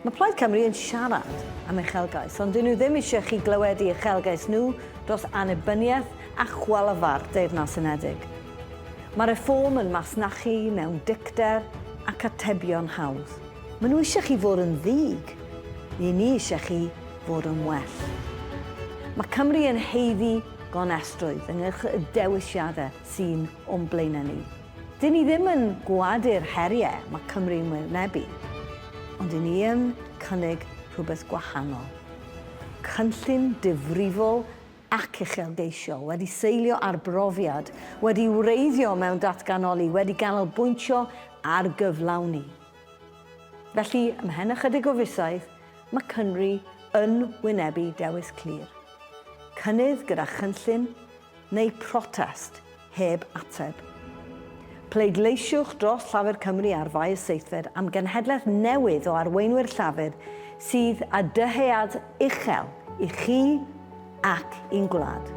Mae Plaid Cymru yn siarad am uchelgais, ond dyn nhw ddim eisiau chi glywed i uchelgais nhw dros annibyniaeth a chwalafa'r Deyrnas Unedig. Mae Reform yn masnachu mewn dicter ac atebion hawdd. Maen nhw eisiau chi fod yn ddig, ry'n ni eisiau chi fod yn well. Mae Cymru yn haeddu gonestrwydd ynghylch y dewisiadau sy'n o'n blaenau ni. Dyn ni ddim yn gwadu'r heriau mae Cymru'n wynebu, ond dyn ni yn cynnig rhywbeth gwahanol. Cynllun difrifol ac uchelgeisiol, wedi seilio ar brofiad, wedi wreiddio mewn datganoli, wedi ganolbwyntio ar gyflawni. Felly, ymhen ychydig o fisoedd, mae Cymru yn wynebu dewis clir. Cynnydd gyda chynllun neu protest heb ateb. Pleidleisiwch dros Llafur Cymru ar Fai y Seithfed am genhedlaeth newydd o arweinwyr Llafur sydd â dyhead uchel i chi ac i'n gwlad.